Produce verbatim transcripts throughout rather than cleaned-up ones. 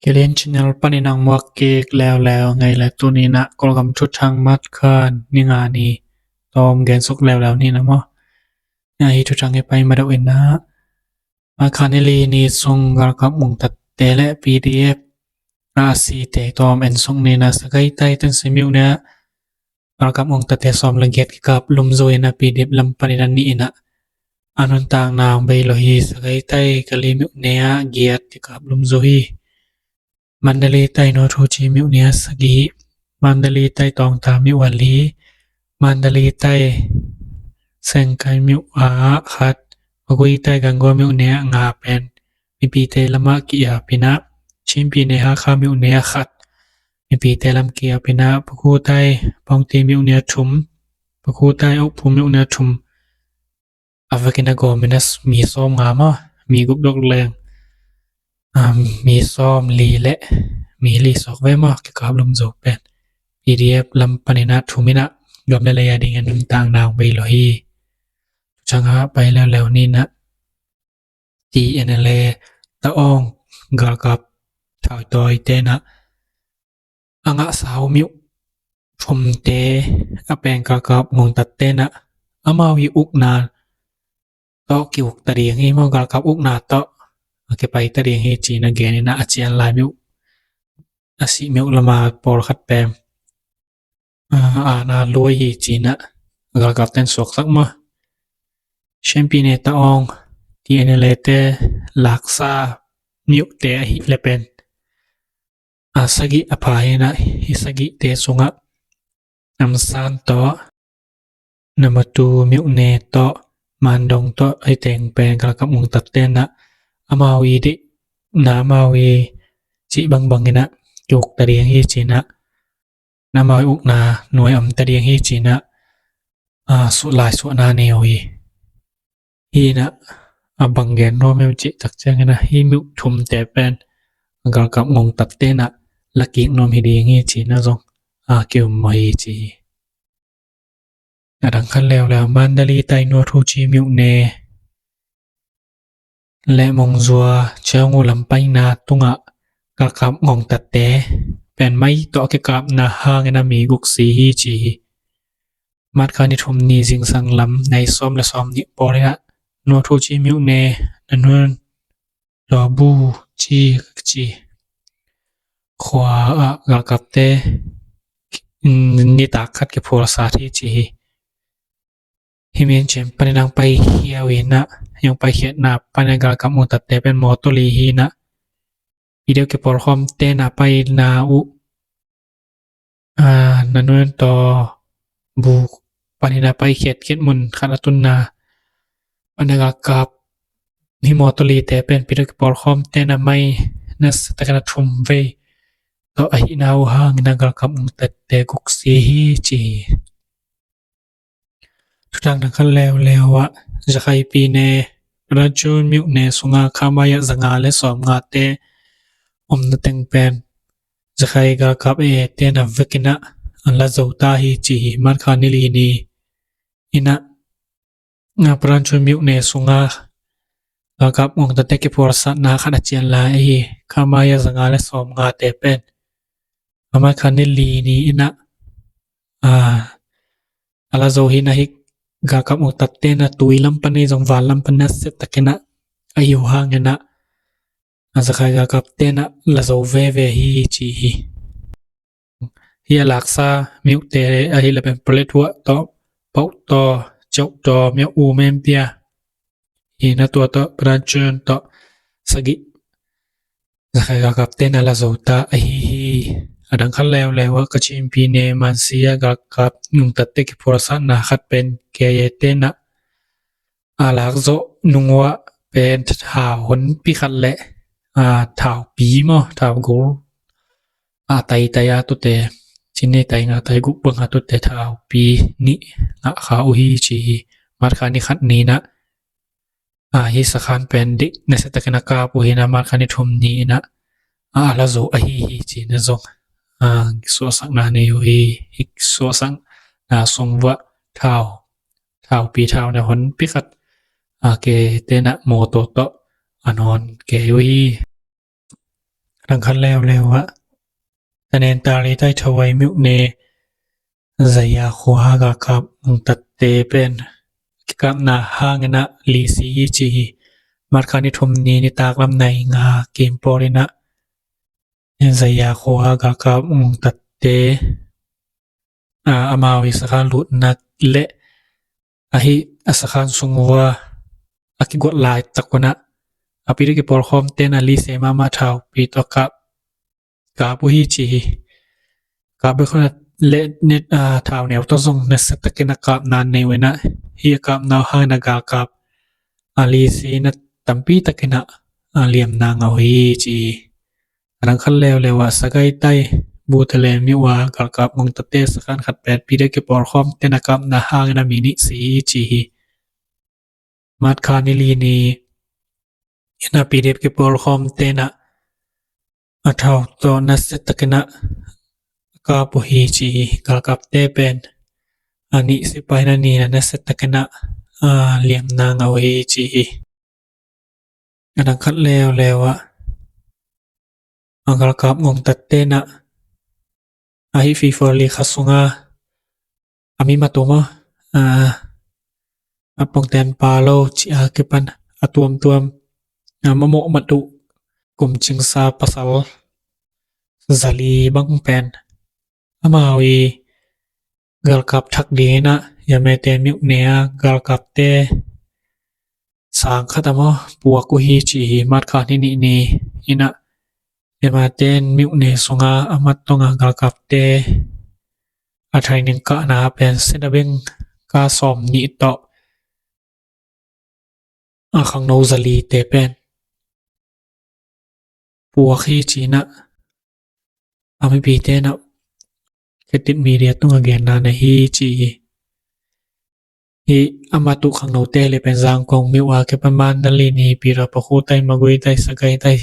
Kilian channel panin ang muak kik leuleu ngei le, tuni in ah Kawlgam thuthang March kha ni nga ni tawm gensuk leuleu ni in ah maw. Nia hi thuthang i pai madeuh in ah, March kha ni li ni sung galkap ngongtatte le P D F a site tawm ensuk ni in ah, Sagaing tai Tensi myone ah galkap ngongtatte sawm le giat kikap lumzo in ah, P D F lam panin a nih in ah, a nuntakna hong bei lo hi. Sagaing tai Kali myone ah giat kikap lumzo hi. Mandalay tai Nawthuchi myone ah sagih, Mandalay tai Tawngtha myone ah li, Mandalay tai Sengkai myone ah khat, Magway tai Gangaw myone ah nga pen mipite lamah ki-ap in ah, Chin pyine Hakha myone ah khat, mipite lam ki-ap in ah, Paku tai Paungte myone ah thum, Paku tai Ukphu myone ah thum, a vekin a gawm in ah mi sawm nga maw, mi guk dok leng, um, mi sawm li le mi li sawk ve maw, kikap lumzo pen. P D F lam panin ah thum in ah, gam le lei a dingin nuntakna hong bei lo hi. Thuthang ah pai leuleu ni in ah, T N L A Tawng galkap thautawite in ah, a ngahsa uh myo thumte, a peng galkap ngongtatte in ah, amau i ukna tawh ki-uk ta ding hi maw, galkap ukna tawh a kipai ta ding hi ci in ah gen in ah, a cian lai myo, a sih myo lam ah pawlkhat pen, a, a na luai hi ci in ah galkapten suaksak maw. Chin pyine Tawng T N L A te laksa myote ahih leh pen, a, sagih a pha hi in ah, hih sagihte sungah Namsan tawh, Namatu myone tawh, Mandong tawh, hih teng pen galkap ngongtatte in ah, amau i deihna, amau i cih bangbang in ah ki-uk ta ding hi ci in ah, amau i ukna nuai om ta ding hi ci in ah, a, suah lai suahna nei uh hi. Hi in ah, a bang gen nuam hiam cih tak ciangin ah, hih myo thumte pen galkap ngongtatte in ah la kik nuam hi ding hi ci in ah zong, a, ki-um mawh hi ci hi. A dang khat leuleu, Mandalay tai Nawthuchi myone le Mongzua Cheung U lam paina tungah galkap ngongtatte pen mai tawh a kikapna hangin ah mi guk si hi ci hi. March kha ni thum ni zingsang lam nai sawm le sawm nih pawl in ah, Nawthuchi myone, Nanun, Lawbu ci, ci khua ah galkapte, mm, nitak khat kiphualsat hi ci hi. Hih mi in Chin panin ang paikhia uh hi in ah, hih hong paikhiatna panin galkap ngongtatte pen mawtaw li hi in ah, i deuh kipawlkhawmte in ah paina uh, a, Nanun tawh Lawbu panin ah paikhiat khit mun khat a tunna panin ah galkap, hih mawtaw lite pen pi deuh kipawlkhawmte in ah mai nasia takin ah thum vei tawh ahihna uh hangin ah galkap ngongtatte guk si hi ci hi. Thuthang dang khat leuleu ah, Rakhine pyine Pyrchun myone sungah kha maya zanga le sawmngate omna teng pen Rakhine galkap A A te in ah vekin ah a la zo ta hi ci hi. March kha ni li ni in ah, a, Pyrchun myone sungah galkap ngongtatte kiphualsatna khat a cian lai ahi, kha maya zanga le sawmngate pen a March kha ni li ni in ah, a, a la zo hi in ah, hih galkap ngongtatte in ah tui lam pan ahi zong van lam pan nasia takin ah a hi uh hangin ah, a, Rakhine galkapte in ah la zo veve hi ci hi. Hih a laksa myote ahih leh pen Paletwa tawh, Pauktaw, Chokdaw, Myauk-u, Meenpiah, hih na tua tawh, Pyrchun tawh sagih Rakhine galkapte in ah la zo ta ahi hi. A dang khat leuleu ah, Kachin pyine Mansi ah galkap ngongtatte kiphualsatna khat pen K I A te in ah a lak zawh nung uah pen thau honpi khat le, a, thaupi maw, thau gol, a, tai tai a tute, cin nei tai nga tai guk bang a tute thaupi nih ngah kha uh hi ci hi. March kha ni khat ni in ah, a, hih sakhan pen deih nasia takin a kap uh hi in ah, March kha ni thum ni in ah, a, a la zo ahi hi ci in ah zong, a, suahsakna nei uh hi. Hih suahsakna sung uah thau, thaupi, thau na honpi khat, a, K I A te in ah mawtaw tawh a nawn kei uh hi. Dang khat leuleu ah, Tanintharyi tai Thawai myone Zaya khua galkap ngongtatte pen kikapna hangin ah lisi hi ci hi. March kha ni thum ni nitak lam nai nga kim pawl in ah Zaya khua galkap ngongtatte, a, amau i sakhan lutna le ahi a sakhan sung ua a kiguat laitak un ah a PDF kipawlkhawmte in ah lise mahmah thaupi tawh kap, kap uh hi ci hi. Kap bek hun ah le net, a, thauneu tawh zong nasia takin a kapna nei uh in ah, hih a kapna uh hangin a galkap a lisi in ah tampi takin ah, a, liamna ngah uh hi ci hi. A dang khat leuleu ah Sagaing tai Bhutan myo a galkap ngongtatte sakhan khat pen PDF kipawlkhawmte in a kapna hangin a mi nih si hi ci hi. March kha ni li ni in ah PDF kipawlkhawmte in ah a thau tawh nasia takin ah kap uh hi ci hi. Galkapte pen a nih si paina ni in ah nasia takin ah, a, liamna ngah uh hi ci hi. A dang khat leuleu ah a galkap ngongtatte in ah ahi February kha sung a a mi mat uh maw, a, a pongten pa lo ci a kipan a tuamtuam, a, mamawh mat uh kum cingsa pasal zali bang pen amau i galkap thak dingin ah Yamete myone a galkapte sang khat a maw puak uh hi ci hi. March kha ni nih ni in ah Yamete myone sung a a mat tawng a galkapte a training kahna pen sida beng ka sawm nih tawh a khangno zalite pen puak hi ci in ah a mipite in ah Khatit Media tungah genna nei hi ci hi. Hih a mat uh khangnote le pen Zangkong myo a kipan Mandalay ni, Pirapakhu tai, Magway tai, Sagaing tai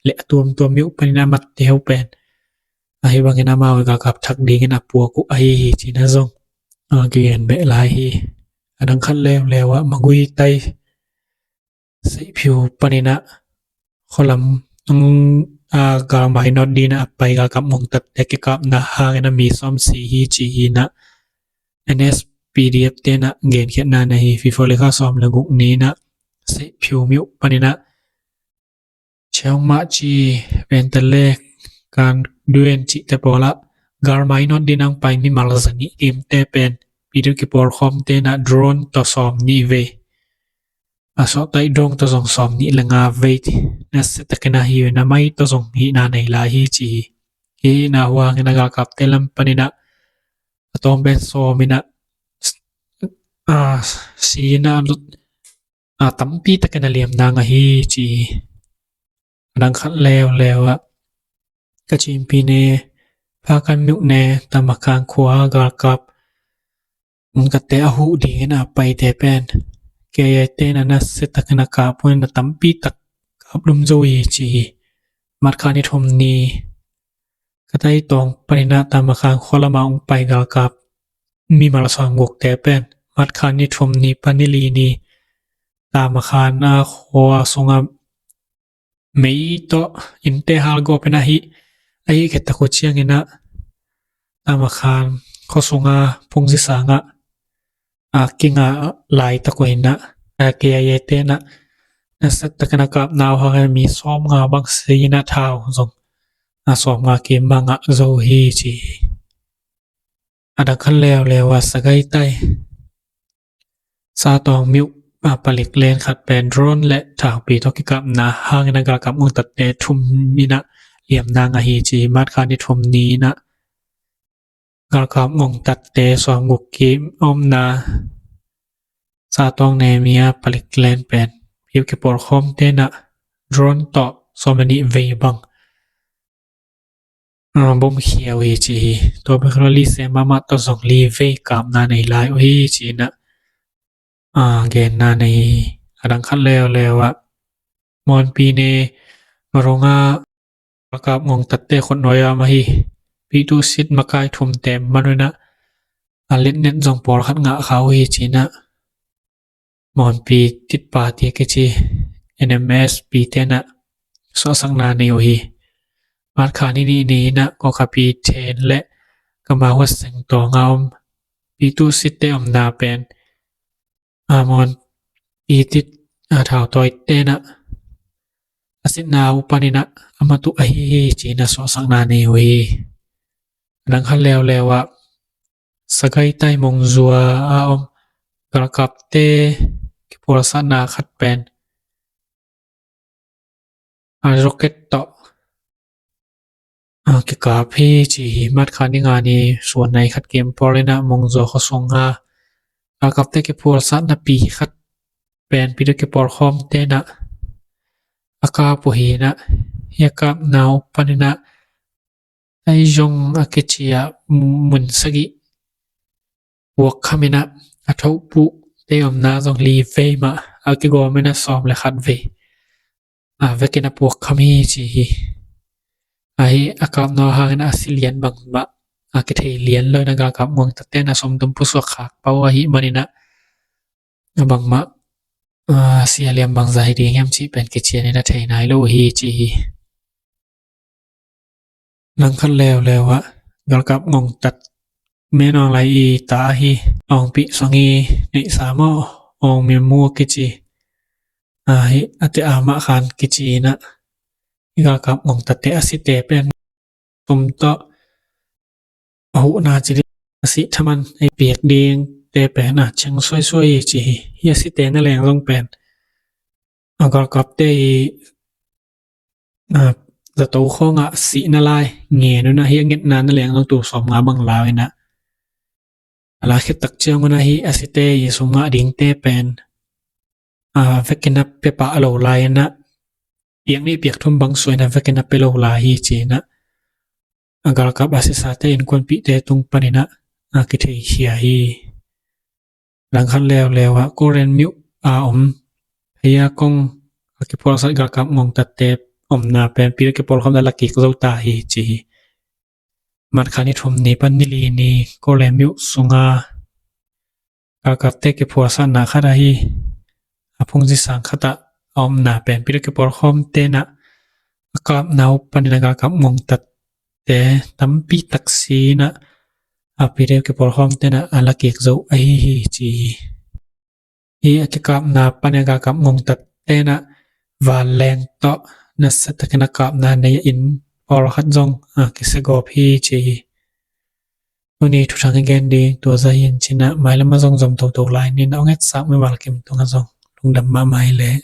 le a tuamtuam myo panin a matte uh pen ahi bangin amau i galkap thak dingin a puak uh ahi hi ci in ah zong, a, kigen beh lai hi. A dang khat leuleu ah Magway tai Seihphiu panin ah khualam, a, galmai nawt dingin ah a pai galkap ngongtatte kikapna hangin a mi sawm si hi ci hi in ah N S PDF te in ah genkhiatna nei hi. February kha sawm le guk ni in ah Seihphiu myo panin ah Chiang Mai ci, Ventale, Kan Duen cihte pawl ah galmai nawt dingin a pai mimal za nih kimte pen PDF kipawlkhawmte in ah drone tawh sawm nih vei, a sawhtaih drone tawh zong sawm nih le nga vei nasia takin a hi uh in ah mai tawh zong hihna nei lai hi ci hi. Hihna uh hangin a galkapte lam panin ah a tawm pen sawm in ah, a, si in ah lut, a, tampi takin a liamna ngah hi ci hi. A dang khat leuleu ah Kachin pyine Phakan myone Tamakhan khua galkap ngongtatte a huh dingin a paite pen K I A te in ah nasia takin a kap uh in ah tampi tak kap lum zo hi ci hi. March kha ni thum ni Kataitawng panin ah Tamakhan khua lam a hong pai galkap mimal sawmgukte pen March kha ni thum ni pan ni li ni Tamakhan a khua sungah mei tawh innte halgawp in ah hih, a hih khit tak uh ciangin ah Tamakhan khua sungah phungzi sangah a kingah laitak uh in ah, a, K I A te in ah nasia takin a kapna uh hangin mi sawmnga bang si in ah thau zong a sawmnga kim bang ngah zo hi ci hi. A dang khat leuleu ah Sagaing tai Satawng myo a palik len khat pen drone le thaupi tawh kikapna hangin a galkap ngongtatte thum in ah liamna ngah hi ci hi. March kha ni thum ni in ah galkap ngongtatte sawmguk kim omna Satawng nemi a palik len pen PDF kipawlkhawmte in ah drone tawh sawm le nih vei bang a, bom khia uh hi ci hi. Tua bek lo lise mahmah tawh zong li vei kapna nei lai uh hi ci in ah, a, genna nei hi. A dang khat leuleu ah Mon pyine Marunga galkap ngongtatte khutnuai a om ahi Pyithu Sit makai thumte man uh in ah a letnet zong pawlkhat ngah kha uh hi ci in ah Monpi Tit Party kici N M S P te in ah suahsakna nei uh hi. March kha ni nih ni-in ah Kawkapi Then le Kamahuat Seng Tawng a om Pi Tu Sit te omna pen Amon Pi Tit a Thau Tawi te in ah a sitna uh panin ah a mat uh ahi hi ci-in a suahsakna nei uh hi. Nang khat leuleu ah Sagaing tai Mongzua a om galkapte kiphualsatna khat pen a rocket tawh a kikap hi ci hi. March kha ni nga ni suan nai khat kim pawl in ah Mongzua khuasung a galkapte kiphualsatna pi khat pen Pi Dawk kipawlkhawmte in ah a kap uh hi in ah, hih a kapna uh panin ah Taizong a kici a mun sagih puakkham in ah a thohpuh te omna zong li vei mah a kigawm in ah sawm le khat vei a vekin a puakkham hi ci hi. Ahi a kapna uh hangin a si lian bangmah a kithei lian lo in ah galkap ngongtatte in ah sawmthum pusuak khak pah uh ahih manin ah a bangmah a sia liam bangzah hi ding hiam cih pen kician in a thei nai lo uh hi ci hi. Nang khat leuleu ah galkap ngongtat Min Aung Hlaing i ta ahi Aung Pyi Song i neihsa maw, Aung Min Mu kici ahi a te a mah khan kici in ah i galkap ngongtatte a site pen sum tawh a huhna ci ding a sih thaman a i piak dingte pen a ciang suaisuai hi ci hi. Hih a site na leng zong pen a galkapte i a zato khawngah sihna lai ngen un ah hih a ngetna na leng zong tul sawmnga bang lau in ah a la khit tak ciang un ah hih a site i sum ngah dingte pen a vekin a pia pah lo lai in ah piak nih piak thum bang suah in a vekin a pia lo lai hi ci in ah a galkap a sisate innkuanpihte tung panin ah a kitheikhia hi. Langkhat leuleu ah Kawlren myuh a om Phaya Kong a kiphualsat galkap ngongtatte omna pen Pi Dawk kipawlkhawmna la kik zo ta hi ci hi. March kha ni thum ni pan ni li ni Kawlren myuh sunga galkapte kiphualsatna khat ahi a phungzi sang khat ah a omna pen Pi Dawk kipawlkhawmte in ah a kapna uh panin a galkap ngongtatte tampi tak si in ah a Pi Dawk kipawlkhawmte in ah a la kik zo ahi hi ci hi. Hih a kikapna panin a galkap ngongtatte in ah vanleng tawh nasia takin a kapna nei a inn pawlkhat zong a kisia gawp hi ci hi. Tuni thuthang i gen ding tua zah hi in ci in ah mailam ah zong zom toto lai ni in ah hong etsak mimal kim tungah zong lungdam mahmah hi leh.